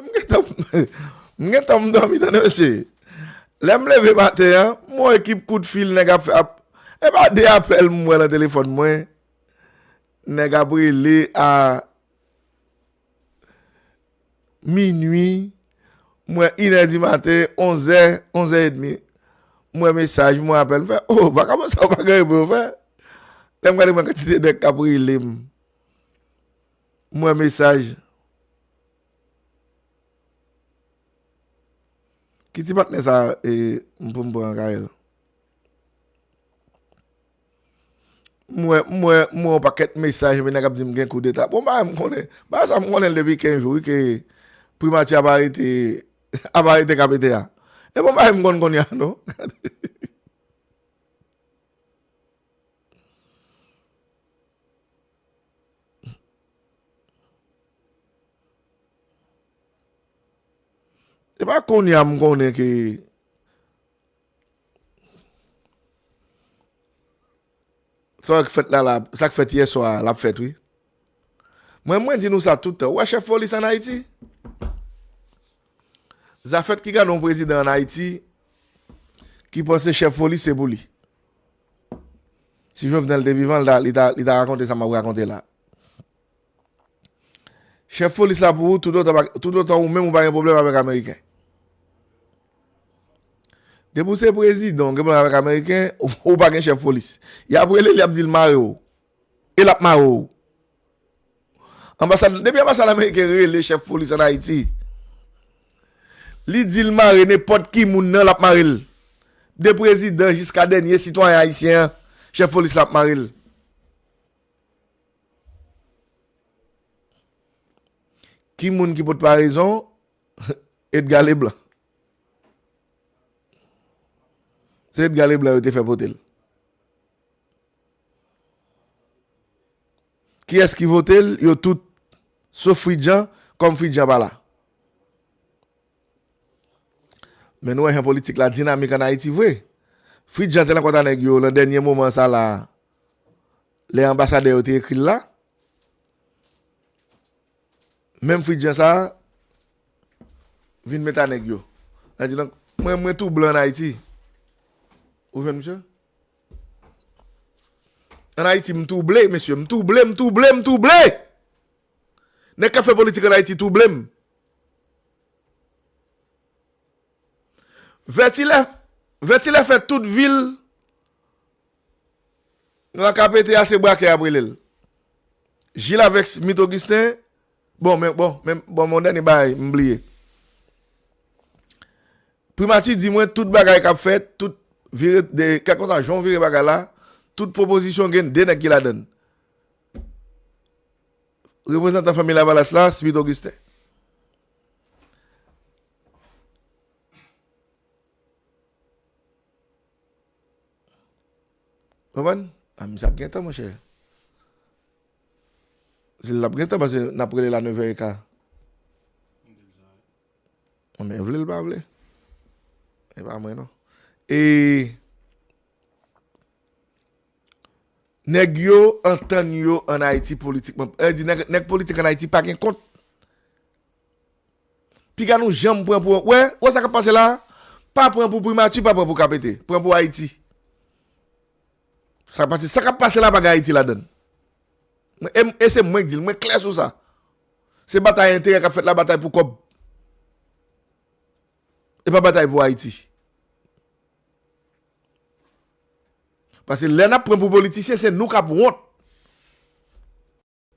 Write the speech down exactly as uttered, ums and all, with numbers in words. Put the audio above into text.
M gentan, m gentan m dòmi, tande mesye. Lè m leve maten an, m wè ekip kout fil nèg ap fè ap, e pa de apèl m wè nan telefòn mwen. Nèg ap rele a minui, m wè inè di maten, onzè, onzè edmi. M wè mesaj, m wè apèl, m fè, oh, vakabon sa yo pa gen anyen pou yo fè. Lè m gade m wè kantite nèg k ap rele m. M wè mesaj. Ki ti patnè sa, e, m pou m pran kay la? M wè, m wè, m wè yon pakèt mesaj, men nèg ap di m gen koudeta. Bon, bagay m konnen. Bagay sa m konnen l depi kenz jou, wi, ke primati ap arete, ap arete K P T a. E bon, bagay m konn kounye a, non? E pa kounye a m konnen ke sa k fèt la, la, sa k fèt yè swa a, l ap fèt, wi. Mwen, mwen di nou sa tout tan. Ou wè chèf polis ann Ayiti? Zafèt ki gade yon prezidan ann Ayiti ki panse chèf polis se pou li. Si Jovenel te vivan, li ta, li ta, li ta rakonte sa m ap rakonte la. Chèf polis la pou ou, toutotan, toutotan ou menm ou pa gen pwoblèm avèk Ameriken. Depi w se prezidan, w gen pwoblèm avèk Ameriken, ou, ou pa gen chèf polis. Y ap rele l, y ap di l mare w. E l ap mare w. Anbasad, depi anbasad ameriken rele chèf polis ann Ayiti, li di l mare nenpòt ki moun nan, l ap mare l. De prezidan jiska dènye sitwayen ayisyen an, chèf polis la ap mare l. Ki moun ki pot parezon? Edgar Leblanc. Se Edgar Leblanc yo te fè pote l. Kiyès ki vote l? Yo tout. Sof Fridjan, kòm Fridjan pa la. Men nou wè jan politik la dinamik ann Ayiti vre. Fridjan te nan kont a nèg yo nan dènye moman sa la. Lè anbasadè yo te ekri l la, menm Fridjan sa a vin met a nèg yo. Sa di, donk, mwen, mwen twouble ann Ayiti. Ou jwenn misye? Ann Ayiti, m twouble, mesye. M twouble, m twouble, m twouble! Nèg k ap fè politik ann Ayiti twouble m. Vètilè, Vètilè fè tout vil nan K P T a, se brakè y ap rele l. Jil avèk Smith Augustin, bon, men, bon, men, bon, mon dènye bagay, m bliye. Primati di mwen tout bagay k ap fèt, tout vire, de, kèlkeswa jan w vire bagay la, tout pwopozisyon gen de nèg ki ladan l. Reprezantan Fanmi Lavalas la, Smith Augustin. Konprann? A, misye ap gen tan, monchè. Se l ap gen tan, paske n ap rele l a nevè eka. Bon, men vle l pa vle. E pa mwen, non. E nèg yo antann yo ann Ayiti politikman. E di nèg, nèg politik ann Ayiti pa gen kont. Piga nou janm pran pou, wè, wè sa k ap pase la? Pa pran pou primati, pa pran pou K P T. Pran pou Ayiti. Sa k ap pase, sa k ap pase la pa gen Ayiti ladan l. Mwen, e, e se mwen k di l, mwen klè sou sa. Se batay enterè k ap fèt la, batay pou kòb. E pa batay pou Ayiti. Paske lè n ap pran pou politisyen, se nou k ap wont.